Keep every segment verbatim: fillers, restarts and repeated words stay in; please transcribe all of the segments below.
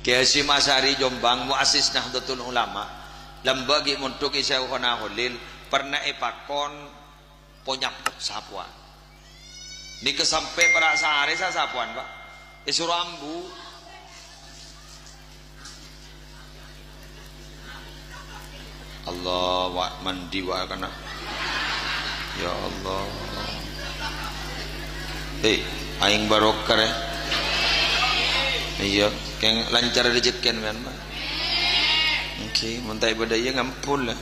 Kè Hasyim Asy'ari Jombang, muassis Nahdlatul Ulama, lambâ' ghi' mondhuk è Syaikhona Kholil, pernah èpakon ponyap sapowan. Nèka sampè' para' saarè sa-, sapowan, Pak. Èsoro ambu. Allah, wa' mandi wa' kana. Ya Allah. Hei, aèng barokah, rè. Iyâ, kèng lancar rejekkèn, men, Pak. Èngghi, mon ta' bâdâ iyâ ngampol, la.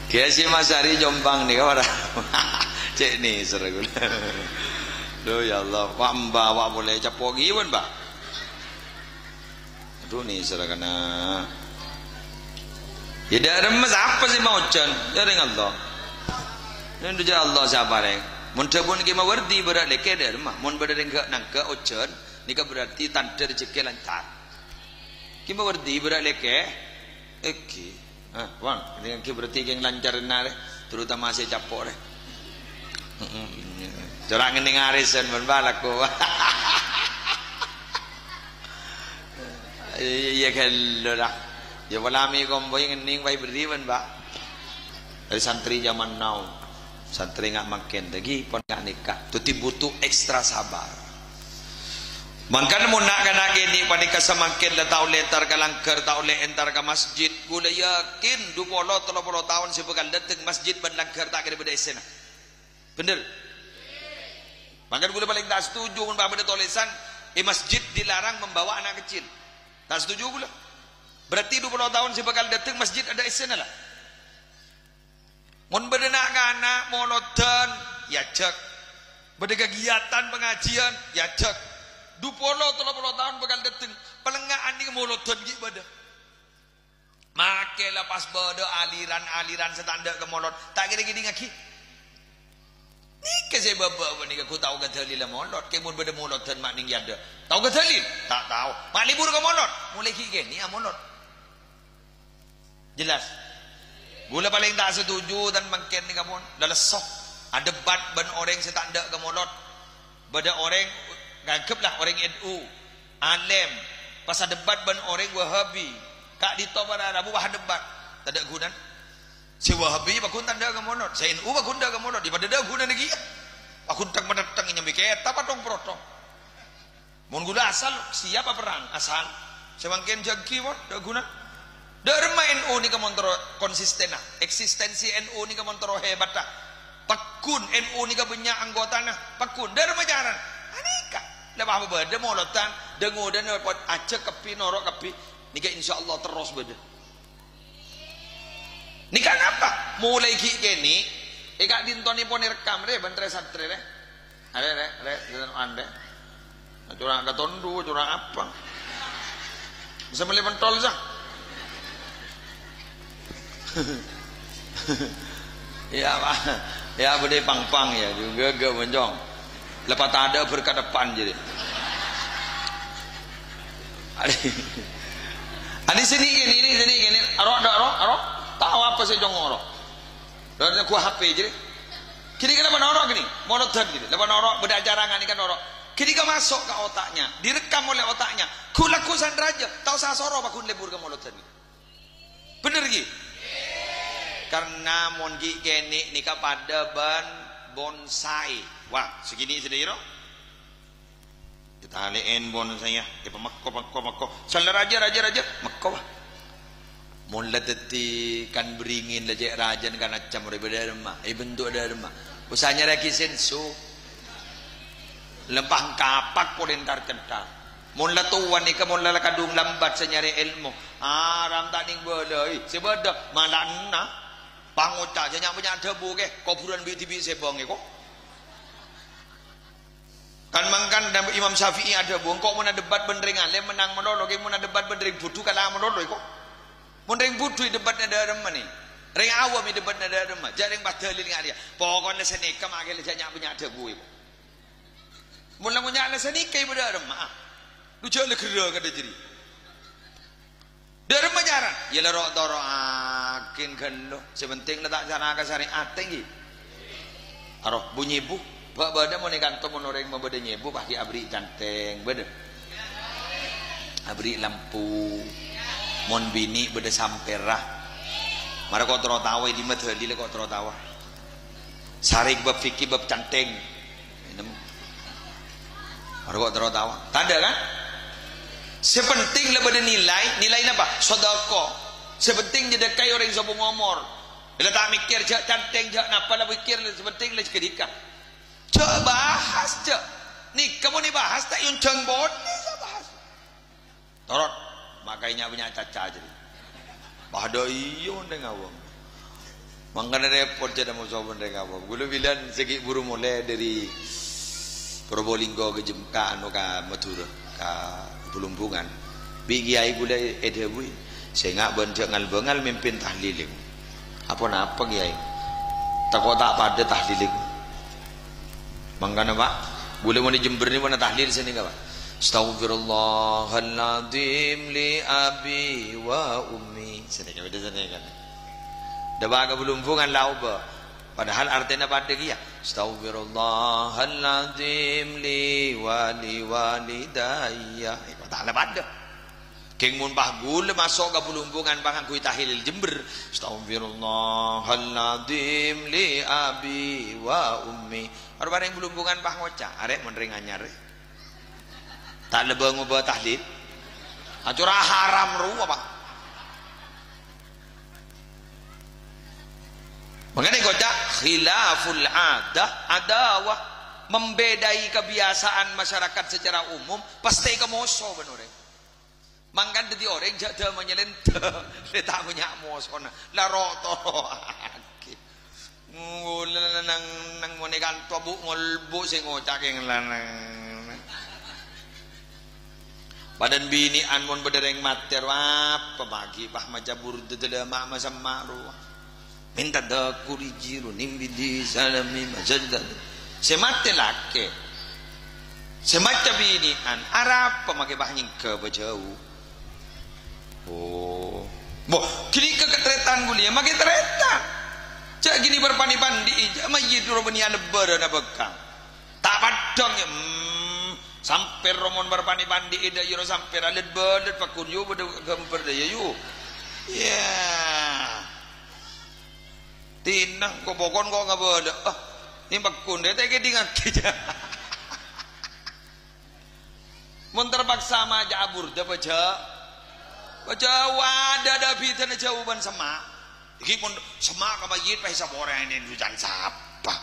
Kè Hasyim Asy'ari Jombang nèka para'. Cè' nèser kaulâ. Duh, ya Allah, wa' emba, wa' polè capo' ghi, pon, Pak. Aduh, nèser kana. Yâ, dâ' remma sapa sè maojhân? Yâ, rèng Allah. Nèng dujâ Allah sè aparèng. Mon dhâbuna Kè Mawardi bârâ' lèkè dâ' remma. Mon bâdâ rèng ghâ'-nangghâ' ojhân, nèka berarti tandhâ rejekkè lancar. Kè Mawardi bârâ' lèkè. Èngghi. Ah, Bang, nèka berarti kèng lancar enna' rè, terutama sè capo' rè. Heeh. Cora' ngennèng arèsan, mon bâ' lako. Iyâ, ghâllu, la. Yâ, pola mè' kompoy ngennèng, bhâi berri', mon bâ'. Dâri santri zaman now. Santri nga' mangkèn, dâggi' pon nga' nèka. Dhâddhi butuh ekstra sabar. Mangkana mon na'-kana' kènè' panèka samangkèn la ta' ollè entar ka langghâr, ta' ollè entar ka masjid, kaulâ yakin du polo, tello polo taon sè bhâkal dâteng masjid bân langghâr ta' kèra bâdâ essèna. Bhender? Mangkana kaulâ palèng ta' setuju mon bâ' bâdâ tolèsan, "È masjid dilarang membawa anak kecil." Ta' setuju kaulâ. Berarti du polo taon sè bhâkal dâteng masjid adâ' essèna, la. Mon bâdâ na'-kana' molodhân, èajhâk. Bâdâ kagiyatan pangajiân, èajhâk. Du polo, tello polo taon bhâkal dâteng, palèng nga' anèka molodhân ghi' bâdâ. Makè la pas bâdâ aliran-aliran sè ta' endâ' ka molod, ta' kèra ngèdingngaghi. Nèka sè bâbâ panèka ghu tao ka dalilla molod, kè mon bâdâ molodhân ma' nèng è adâ'. Tao ka dalil? Ta' tao. Ma' lebur ka molod? Molaè ghi' kènè' amolod. Jelas? Kaulâ palèng ta' setuju tan mangkèn nèka pon. La lesso. Adebat bân orèng sè ta' endâ' ka molod. Bâdâ orèng, nganggep la orèng N U, alèm, pas adebat bân orèng Wahabi. Ka'dinto para rabu pas adebat. Tadâ' ghunana. Sè Wahabi pagghun ta' endâ' ka molod. Sè N U pagghun endâ' ka molod. Yâ padâ dâ' ghunana kèya. Pagghun tek-menetteng nyambi kètab atong-protong. Mon kaulâ asal, siap aperrang? Asal. Sè mangkèn jâghi, pon, dâ' ghuna. Dâ' remma N U nèka mon terro konsistenna? Eksistensi N U nèka mon terro hebatta? Pagghun N U nèka bânnya' anggotana? Pagghun. Dâ' remma carana? Anèka. La bâ' bâdâ molodhân, dâ-ngodâna ajhâk kabbhi, noro' kabbhi. Nèka insyaallah terros bâdâ. Nèka napa? Molaè ghi' kènè', è ka'dintonèpon èrekkam rè, bân rè-santrè rè. Arè, rè, rè, rè, anḍè'. Cora' katonḍu, cora' apa? Bisa mellè pentol, sa? Iyâ, Pak. Iyâ, bâḍâ pang-pang, yâ. Juga, gak, boncong. Lepas ada berkat depan jadi. Adi, adi sini gini, ini sini gini. Aro, aro, aro, aro. Tao apa sè cong aro? Aro ghu H P jadi. Gini kan apa noro gini? Molodhân gini. Lepas noro, bâdâ acara ngani kan noro. Gini kan masuk ke otaknya, direkam oleh otaknya. Ghu lagghu sanrajâ, tao sasoro apa ghu lebur ke molodhân gini. Bhender ghi? Karna mon ghi' kènè' nèka padâ bân bonsai. Wah, segini sedhâjâ ro. Ètalè'èn bonsai, yâ. Èpamekko, mekko, mekko. Sala rajâ, rajâ, rajâ. Mekko, wah. Mon la dhâddhi kan bringin la cè' rajâna kan accam orèng bâdâ remma. Èbentuk dâ' remma. Usaha nyarèaghi senso. Lempah kapak polè entar-kentar. Mon la towa nèka, mon la, la kadhung lambat sè nyarè èlmo. Aram ta' nèng bâlâi. Sè bâdâ, mala enna. Pangoca', jâ nya'-bânnya' dhâbu kè. Kobhurân bi'-dhibi' sèbâng èko. Kan mangkana Imam Syafi'i adhâbu, "Engko' mon adebat bân rèng alèm mennang malolo, kè mon adebat bân rèng bhudhu kala malolo èko." Mon rèng bhudhu èdebatna dâ' remma nè. Rèng awam èdebatna dâ' remma. Jâ' rèng pas dalil nga' rèya. Pokokna sanèka ma' kèla jâ' nya'-bânnya' dhâbu èko. Mon la ngonya' la sanèka èbâ dâ' remma, ah. Lu jâ' la ghârâ kadhâ jârèya. Dâ' remma carana? Yâ la ro'-toro'aghin ghâllu. Sè penting la ta' sana ka sarè'atta, èngghi. Aro, bu nyèbu. Bâ-, bâdâ mon è kanto mon orèng mabâdâ nyèbu, pas ghi' aberri' cantèng. Bâdâ. Aberri' lampu. Mon binè' bâdâ sampèra. Mara kok terro tawa, è dimma dalilla kok terro tawa. Sarè bab fikih, bab canthèng. Inem. Mara kok terro tawa. Tadâ', kan? Sè penting la bâdâ nilai. Nilai napa? Sedekah. Sè penting nyedekaè orèng sè pongo omor. La ta' mèkkèr jhâ' canthèng, jhâ' napa la mèkkèr, sè penting la ghânèka. Jhâ' bahas, jhâ'. Nèka mon èbahas ta' èonjhâng polè, jhâ' bahas. Torot, makaè nya-bânnya' caca jârèya. Padâ iyâ mon rèng awam. Mangkana rèpot jhâ' moso mon rèng awam. Ghulâ bilân sè ghi' buru molè dâri Probolinggo ka Jem-, ka anu, ka Madhurâ, ka Blumbungan. Bi' kèyaè ghulâ èdhâbuwi, "Sènga' bân jhâ' ngal-bângal mimpin tahlil." "Aponapa, Kèyaè?" "Tako' ta' padâ tahlil." Mangkana, Pak, ghulâ mon è Jember nèka mon tahlil sè nèka, Pak. "Astaghfirullahaladzim li abi wa ummi." Sè nèka bâdâ sè nèka. Dâpa' ka Blumbungan la obâ. Padahal artèna padâ kèya. "Astaghfirullahaladzim li wa li walidayya." Èko ta' la padâ. Kèng mon pas ghulâ maso' ka Blumbungan pas ngangghuy tahlil Jember, "Astaghfirullahaladzim li abi wa ummi." Arè-arè Blumbungan pas ngoca', "Arè' mon rèng anyar, rè'." Ta' lebbi ngobâ tahlil. Acora haram rowa, Pak. Mangkana ngoca' khilaful adah adawah, membedai kebiasaan masyarakat secara umum, pastè kamoso bân orèng. Mangkana dhâddhi orèng jhâ' dâmma nyalènta, lè ta' bânnya' mosona, la ro-toroaghi. Ngulâ nang, nang monè kanto bu' ngolbu' sè ngoca' kèng lanang. Padâna binè'an mon bâdâ rèng matè rowa, apa paghi' pas maca burda dâlâ ma'-, masemma' rowa. Minta dakuri jiru nimbidi salami masajda. Sè matè lakè'. Sè maca binè'an, arapa makè pas nyèngghâ bâjâu. Oh. Boh, ghânèka katarètan ghulâ, makè tarètan. Jhâ' ghânèka parpani pandi'i, jhâ' mayyit rowa bânnèya lebbârân abhâkal. Ta' paddhâng, ya. Hmm, sampèr rowa mon parpani pandi'i, dâ' iyâ rowa sampèr, alèt-bâlèt, paghun, yu, bâdâ ghâmbhâr, dâ' iyâ, yu. Ya. Tina, ko' pokon ko' ngabâlâ. Ah, nè paghun, dâ' ta' kèdingngaghi, jhâ'. Mon terpaksa maca burda, pajâ-, pajâuwâ, adâ' bidhâna jhâu bân semma'. Iki pon semma' ka mayyit, pas saporèna jhughân sapa?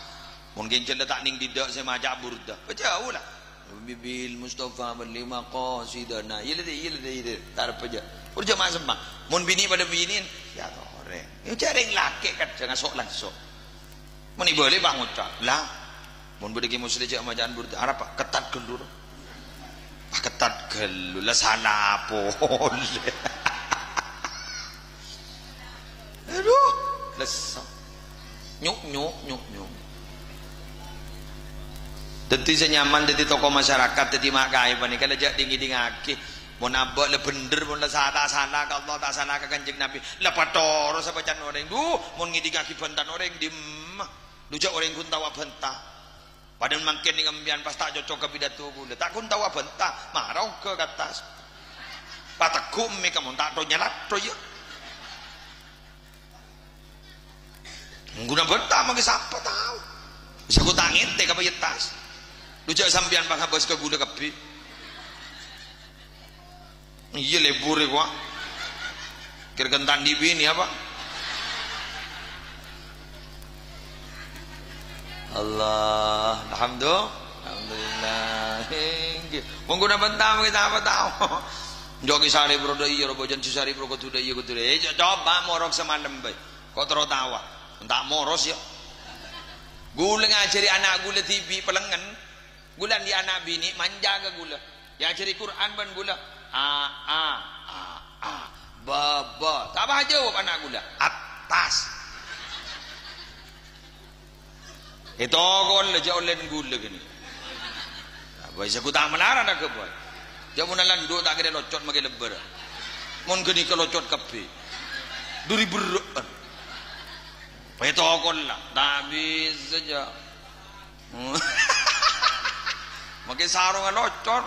Mon ghânjhârân ta' nèng dhidhâ' sè maca burda, pajâuwâ la. Bibil Mustafa bali maqasidana. Iyâ la, iyâ la, iyâ la. Ta' arep pajâ. Pur jhâ' ma' semma'. Mon binè' padâ binè', ya torè. Ya jhâ' rèng lakè' kadhâng aso'-langso'. Mon èbâli pas ngoca', "La, mon bâdâ Kè Musleh jhâ' maca'an burda, arapa? Kettat ghâllu, ro." Pas kettat ghâllu, la sala polè. Aduh, lesso. Nyuk, nyuk, nyuk, nyuk. Dhâddhi sè nyaman dhâddhi tokoh masyarakat, dhâddhi ma' kaè panèka la jhâ' ding-ngèdingngaghi. Mon abâ' la bhendher, mon la sa-, ta' sala ka Allah, ta' sala ka Kanjeng Nabi, la patoro' sabâcaan orèng. Duh, mon ngèdingngaghi bhântan orèng, dimma? Duh, jhâ' orèng ghun tao abhânta. Padahal mangkèn nèng empèyan pas ta' cocok ka pidato ghulâ. Ta' ghun tao abhânta, mara ongghâ ka attas. Pategghu' mè' ka mon ta' tho nyalattho, yâ. Ghun abhânta mangkè sapa tao? Bisa ghun ta' ngèntè ka payettas. Duh, jhâ' sampèyan pangabâs ka ghulâ kabbhi. Iyâ, lebur è kowa. Kèr-kèr ta' andi' binè apa? Allah, alhamdulillah. Alhamdulillah. Èngghi. Mon ghun abhânta mangkè ta' apa tao? Jhâ' Kè Sarè bro dâ' iyâ, ro bhâjâng Kè Sarè bro kodhu dâ' iyâ, kodhu dâ' iyâ. Coba morok samalem bhâi. Ko' terro tawa. Ta' moros, yâ. Ghulâ ngajhâri ana' ghulâ dhibi' pèlengngen. Ghulâ andi' ana' binè' manja ka ghulâ. Èajhâri Qur'an bân ghulâ. A, a, a, a. Ba, ba. Ta' pajâwâb ana' ghulâ. Attas. Ètokol la jhâ' ollèna ghulâ ghânèka. Bhâi, sè ghun ta' malarat aghâbây. Jhâ' mon alandhu' ta' kèra locot makè lebbhâr. Mon ghânèka locot kabbhi. Duri berrâ'ân. Ètokol la. Ta' bisa, jhâ'. Makè sarongnga locor.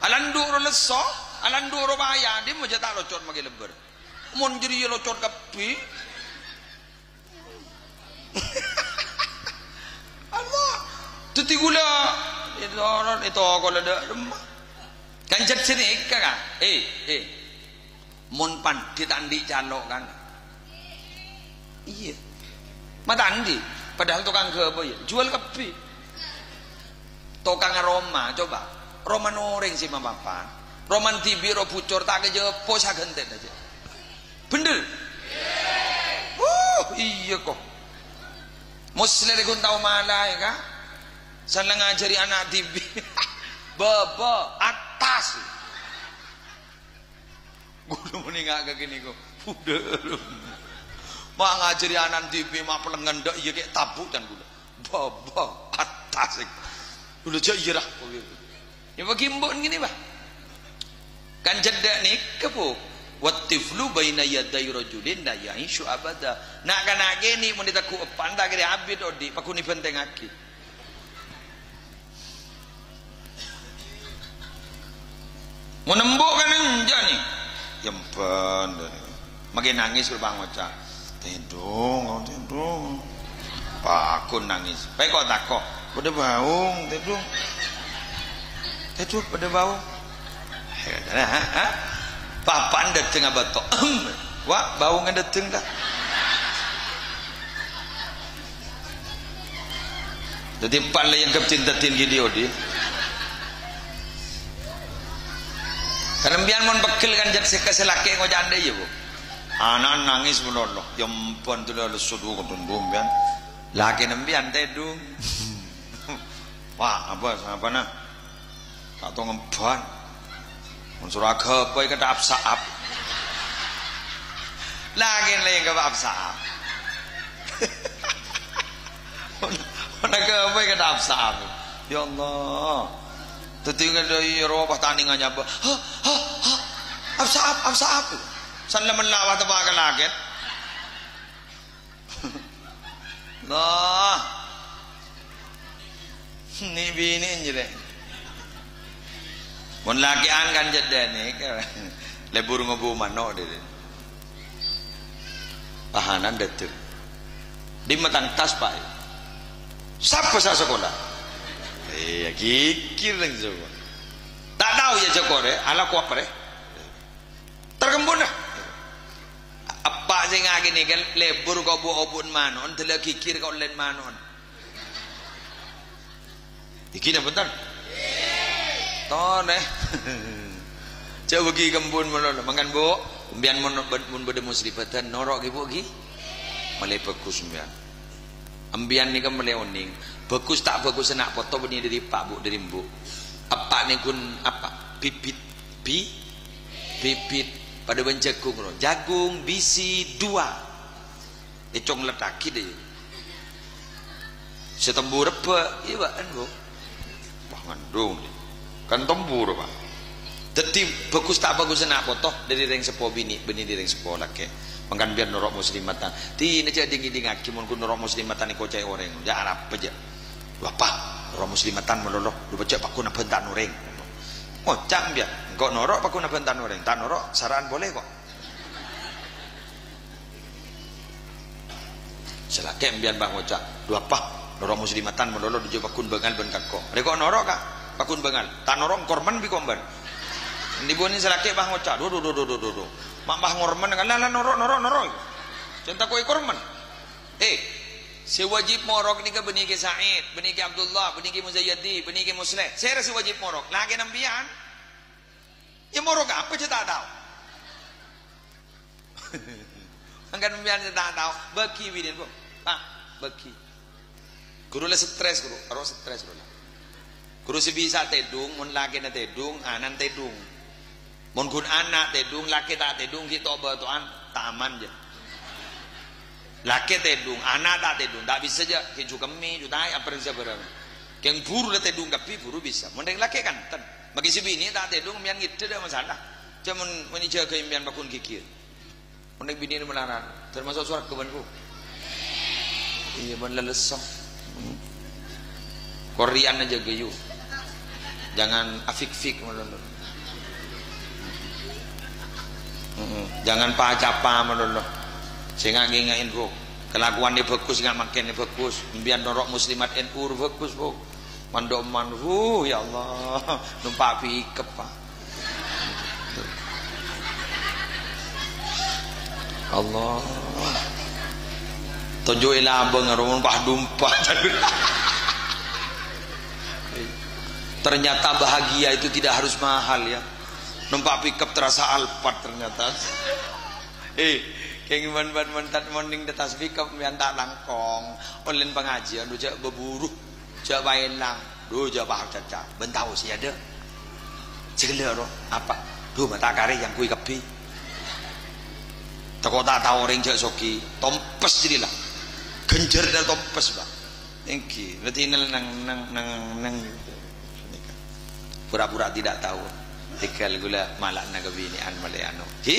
Alandhu' ro lesso. Alandu' rowa ya, dimma jhâ' ta' locot makè lebbhâr. Mon jârèya locot kabbhi. Allah. Dhâddhi ghulâ ètoron, ètokola dâ' remma. Kan jhât sè nèka, Ka'. Eh, eh. Mon pandhi ta' andi' calo', kan? Iyâ. Ma' ta' andi'. Padahal tokang ghâbây, jhuwâl kabbhi. Tokangnga roma, coba. Romana orèng sè mapapan. Romana dhibi' ro bucor, ta' kajhâpo saghântèna, jâ. Bhender? Uh, iyâ, ko'. Musleh rè ghun tao malaè, Ka'. Sala ngajhâri ana' dhibi'. Bâbâ, attas. Ghulâ mon enga' ka kènè, ko'. Budhâl. Ma' ngajhâri ana' dhibi', ma' pelengngen dâ' iyâ kè' tabu' can ghulâ. Bâbâ, attas. Ghulâ jâ' iyâ ra. Ya, bâgi embu'en ngènè, Bah. Kan jhâ' dâ' nèka, Bu. "Wat-tiflu baina yaday rajulin la ya'isyu abada." Na'-kana' kènè' mon ètegghu' eppa'na ta' kèra abit odi', pagghun èbhântèngngaghi. Mon embu' kan enjâ' nè. Yemban. Makè nangès, bâ' ngoca', "Tèdung, tèdung." Pagghun nangès. Pèko' tako', "Bâdâ bâung, tèdung." "Tèdung, bâdâ bâung." Bapa'na dâteng abâto. "Wa, bâungnga dâteng, Ka'." Dhâddhi pal yang kepcinta tinggi di odi. Karena biar mon pegel kan jat seka selaki ngoca' anda iya, Bu. Anak nangis melolo. Ya ampun, tuh lalu sudu kudun bumbian. Laki nembian tedung. Wah, apa, apa nah? Tak tau ngemban. Mun soro agabay kata apsaap. Lagi lain ka apsaap. Mun, mun agabay kata apsaap. Ya Allah. Dadi ngandai roh pas tani nganyamba. Ha, ha, ha. Apsaap, apsaap. San lemen lawah tepa ka langit. Nah. Ni bini jere. Mon lake'an kan jedda ni, lebur ngobu mano' diri. Tahanan dâteng. Dimma tang tas, Pak? Sapa sa' sakola? Eh, gigir neng sakola. Ta' tao ya jokore, ala kuwap re. Terkembun lah. Eppa' sè ngakene kan lebur ka obu-obu'en mano'en, della gigir ka ollen mano'en. Iki napa enten? Ton, eh. Coba ki kembun mano'en. Mangkan, Bu, embiyan mon, mon bâdâ musribatan, noro' ki, Bu, ki. Male bagus embiyan. Embiyan nèka male onèng. Bagus ta' bagus ana' poto bânnè dâri eppa', Bu, dâri embu'. Eppa' nèka ghun apa? Bibit. Bi-, bibit. Padâ bân jagung, ro. Jagung bisi dua. Ècong leddhâghi dâ' iyâ. Sè tembu rebbhâ', iyâ bâ'ân, Bu. Wah, ngandung, dâ'. Kan tembu, Pak. Dâddhi, bagus ta' bagus ana' poto dâri rèng seppo binè', bânnè dâri rèng seppo lakè'. Mangkan biar noro' muslimatan. Dina jâ' ding-ngèdingngaghi mon ghun noro' muslimatan èkocaè orèng. Jâ' arapa jâ'. Wah, Pa, noro' muslimatan malolo. Lu pajâ' pagghun abhânta orèng. Ngoca' biar. Engko' noro' pagghun abhânta orèng. Ta' noro', sara'an polè ko'. Sè lakè' embiyan, Bah, ngoca', "Dhu, apa? Noro' muslimatan malolo dhu jâ' pagghun bângal bân kakko." Rèko' noro', Ka', pagghun bângal. Ta' noro' ngkormen bi' komban. Endi bânnè sè lakè', Bah, ngoca', "Dhu, dhu, dhu, dhu, dhu, dhu, dhu. Ma' Bah ngormen, kan la, la, noro', noro', noro'." Cènta koè kormen. Eh, sè wajib morok nèka bânnè Kè Said, bânnè Kè Abdullah, bânnè Kè Muzayyadi, bânnè Kè Musleh. Sèra sè wajib morok? Lakèna embiyan. Yâ, morok apa jâ' ta' tao? Mangkana embiyan sè ta' tao, bâgi binèn, Bu. Pa', bâgi. Ghuru la stres, ghuru. Aro stres, ghuru. Ghuru sè bisa tedung, mon lakèna tedung, ana'na tedung. Mon ghun ana' tedung, lakè ta' tedung, ghi' to'-bâto'an, ta' aman, jâ. Lakè tedung, ana' ta' tedung, ta' bisa, jâ. Ghi' jukemmi, jutaè, apa rèng sabârâng. Kèng buru la tedung kabbhi, buru bisa. Mon rèng lakè kan, ten. Maghi sè binè' ta' tedung, embiyan ngèdhâ, ta' masalah. Jâ mon, mon èjâgâ embiyan pagghun gigir. Mon rèng binè' malarat, termasuk sowarga, bân, Bu. Iyâ, bân lelesso. Korean aja gayu. Jangan afik-fik, ngono. Mm-mm. Jangan pa-capa malolo. Sè ngè'-ngè'è, Bu. Kelakuannya bagus, ngè'-ngè'è bagus. Mbiyan noro' muslimat N U bagus, Bu. Mandok man, wuh, ya Allah. Numpak pickup, Pak. Allah. Tonjok è labang, numpak dumpa. Ternyata bahagia itu tidak harus mahal, ya. Numpak pickup terasa Alphard ternyata. Eh, kèng mon, mon, mon, mon nèng attas pickup, mbiyan ta' langkong. Ollèna pangajiân, jhâ' bhuru, jhâ' paèlang. Dhu, jhâ' paham caca. Bân tao sè adâ'. Sè ghellâ' ro, apa? Dhu, mata karè yang kui kabbhi. Tako' ta' tao orèng jhâ' sogi. Tompes jârèya la. Ghânjhârânna tompes, Pak. Èngghi, berarti nel-, nang, nang, nang, nang. Pura-pura tidak tahu. Tèghâl ghulâ mala'na kabinè'an malè anu. Hi?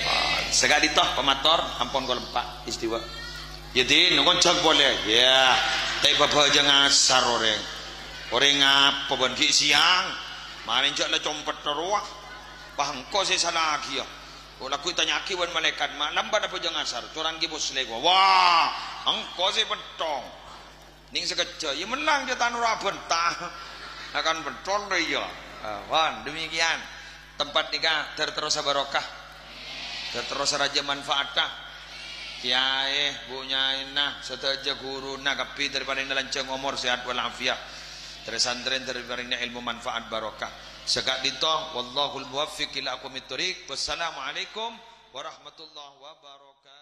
Oh, saka'dinto pamator, ampon kalompa', istiwa. Ya, Din, ngonjhâng polè. Ya, ta' èpabhâjâng asar orèng. Orèng apa bân ghi' sèyang? Marèn jhâ' la compet rowa. Wah, engko' sè sala aghi, ya. Kok lagghu' ètanya'aghi bân malaèkat, "Ma' lambat abhâjâng asar?" "Corang ghi' poslè, gua." "Wah, engko' sè pènthong." Nèng sakejjhâ', iyâ mennang jhâ' ta' noro' abhânta. Akan pènthong rè iyâ. Ah, pon, demikian. Tempat nèka ter-, terrosa barokah. Ter-, terrosa rajâ manfaatta. Kèyaè, bu nyaèna, sadhâjâ ghuruna kabbhi terparèngna lanjhâng omor, sehat walafiat. Ter-, santrèn terparèngna èlmo manfaat barokah. Saka'dinto, wallahul muwaffiq ila aqwamit thoriq. Wassalamualaikum warahmatullahi wabarakatuh.